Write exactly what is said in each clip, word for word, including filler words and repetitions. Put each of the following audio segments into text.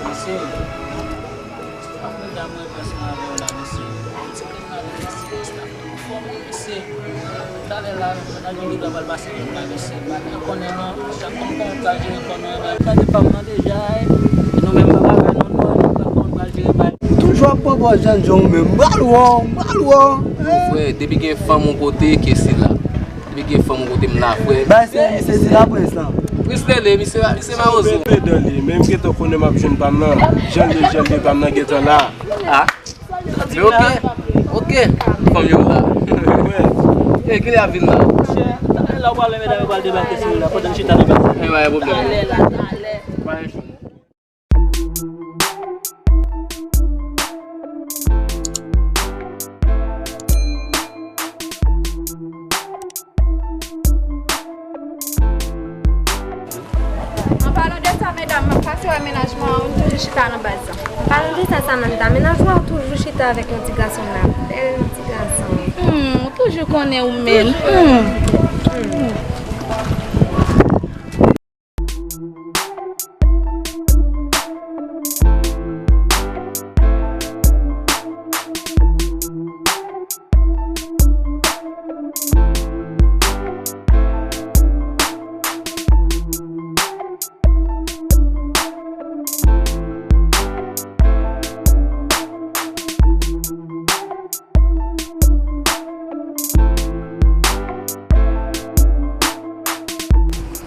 Mesye, apre dam mwen pase anvè w la, mesye. Ti krim la, mesye, sa fè m fò, mesye. Talè la, nan yon liga pral pase menm la, mesye. M pa gen konnen non, chak moun konn ka jere kò nou, men gade pa m nan deja, e nou menm pa ka fè nou non, nou pa konn ka jere bay. Ou toujou ap pran bò jèn jan ou menm. M pral wè w, m pral wè w. Frè, depi gen fanm yon kote, ke se la. Depi gen fanm yon kote m la, frè. Bay se misye di laprès lan. Prince Lele, misye, misye mawozo. Bebe dan li, men m gentan konnen m ap jwenn pa m nan. Jan l ye, jan l ye, pa m nan gentan la. Ah. Men oke, oke. Fanm yo la. E, kilè y ap vin la? Monchè, talè la w pral wè medam yo pral debake sou ou la, pandan n chita nan baz. E, pa gen pwoblèm. Talè la, talè. An palan de sa, medam, m ap pase wè mennaj mwen an, nou toujou chita nan baz lan. An palan de sa, Samantha, mennaj mwen an toujou chita avèk yon ti gason la. Bèl ti gason. Hmm, ou toujou konnen ou menm. Hmm.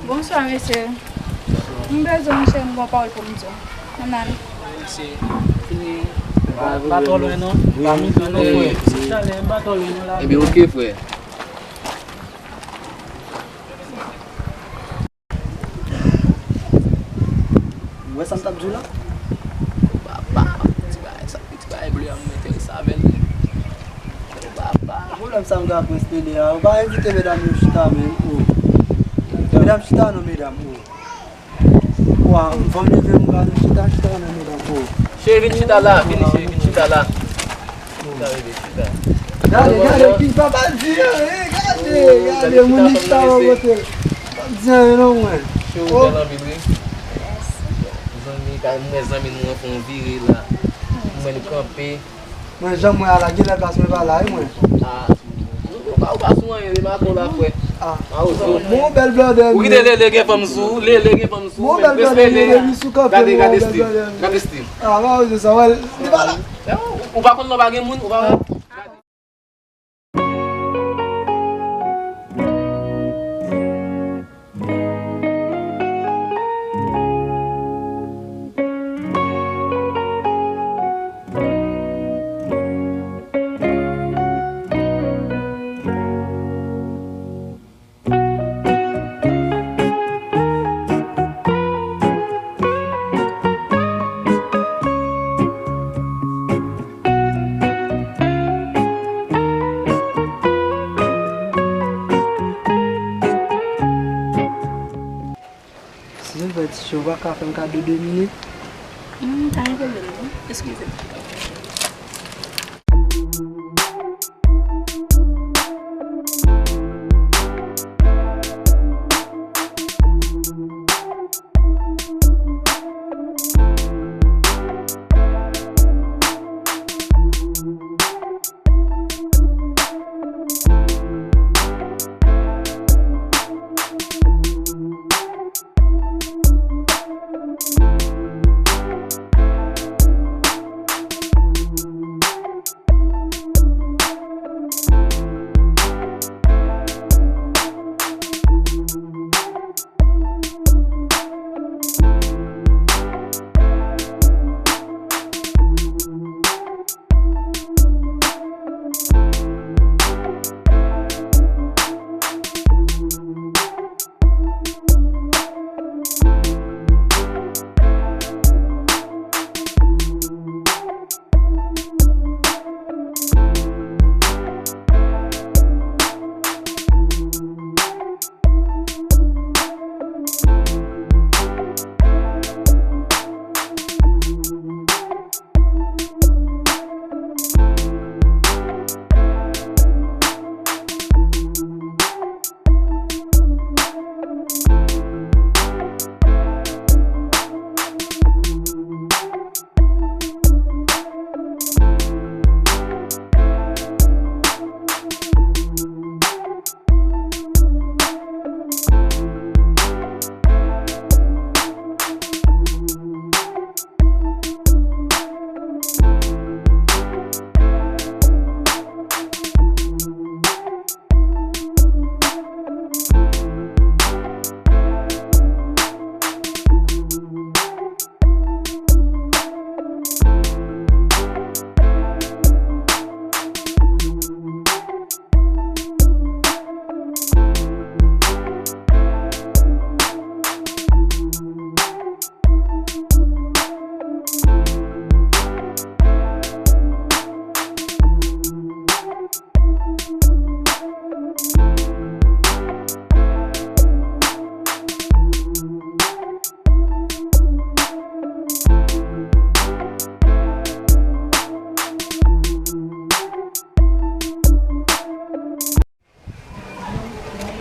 Bonswa, mesye. M bezwen w, monchè, m gon pawòl pou m di w. Ann ale. Mesye, fini. Pa twò lwen, non. Pa mizon, non, frè. Talè, m pa twò lwen, non, la. Ebyen, oke, frè. Ou wè sa m t ap di w la? Papa, ti bagay sa, ti bagay ble a, m enterese avè l. Papa. Pwoblèm sa m gen ak Prince Lele a, ou pa envite medam yo chita menm, o. Medam chita non, medam, o. Wa, m fò m leve m pral chita, chita non, medam, o. Cheri, vin chita la, vin, cheri, vin chita la. Chita, bebe, chita. Gade, gade, ki papa di an, e, gade, gade, moun li chita bò kote. P ap di anyen non, mwen. Cheri, ou bèl anpil, wi. Zanmi, kay mwen, zanmi nou an fè yon vire la. Mwen, nou kanpe. Mwen, jan mwen a la, genlè plas mwen pa la, wi, mwen. Ah, ou pa, ou pa sou anyen, remake w la, frè. Ah. Ah, ou sou. Bon, bèl blòdè. Ou kite Lele gen fanm sou, Lele gen fanm sou, bon, bèl blòdè, Lele vin sou kanpe, gade, gade stil, gade stil. Ah, pa oze sa, wè, li pa la. Ou pa konn lè w pa gen moun, ou pa wè. Ou pa ka fè m kado de minit? Hmm, pa gen pwoblèm, non. Eskize m.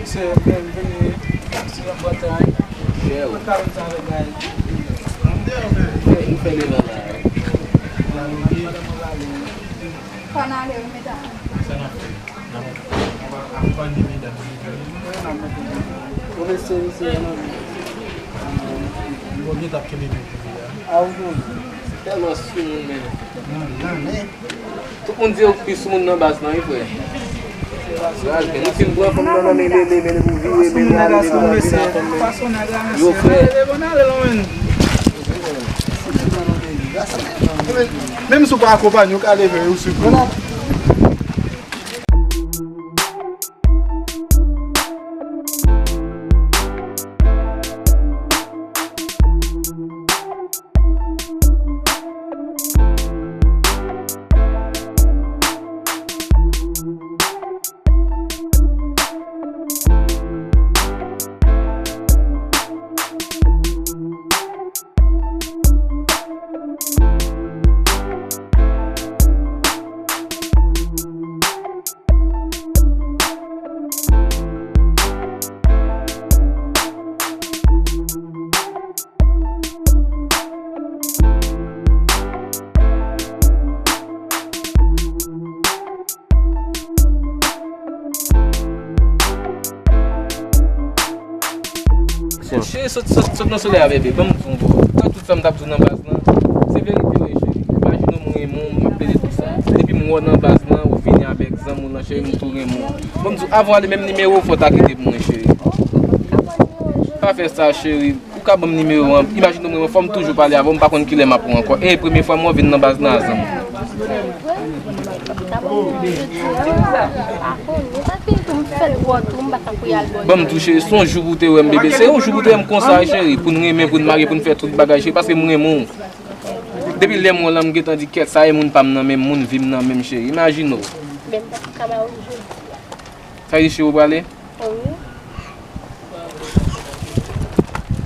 Se, bienvenue. Se yon bòtay. Mwen ka vin sa avèk gay. Fè, nou fè devan la. Fò n ale, wi, medam. Sa n ap fè? N ap akonpanye medam yo vini. Wi, n ap mete yo. Ou mesye, mesye, non. Yo gentan ap kenbe men jodi a. A, ou konnen. Tèlman sou moun, men. Tout moun di yo pi sou moun nan baz nan, wi, frè. Gad, men nou fin pran fanm nan nan men Lele, men pou vire, men pou ale, men pou vire fanm nan. Yo, frè. Menm si w pa akonpanye, w ka leve, ou sipòte. Cheri, sot, sot, sot nan solèy a, bebe. Ban m di w, bro. Sa tout sa m t ap di w nan baz lan, se verite, wi, cheri. Imajine w, m renmen w, m ap plede di w sa. Depi m wè w nan baz lan, ou vini avèk zanmi w lan, cheri, m tou renmen w. Ban m di w, avan w ale, menm nimewo w fò w ta kite pou mwen, cheri. Pa fè sa, cheri. Ou ka ban m nimewo an. Imajine w, mwen, fò m toujou pale avè w, m pa konn kilè m ap wè w ankò. E premye fwa m wè w vin nan baz lan a zanmi. Ban m tou, cheri, se yon jou pou w te wè m, bebe. Se yon jou pou w te wè m konsa, cheri. Pou n renmen, pou n marye, pou n fè tout bagay, cheri, paske m renmen w. Depi lè m wè w lan, m gentan di, kèt, sa e moun pa m nan menm, moun vi m nan menm, cheri. Imajine w. Sa vle di, cheri, ou prale? Wi.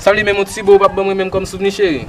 Sa vle di menm yon ti bo ou p ap ban mwen menm kòm souvni, cheri?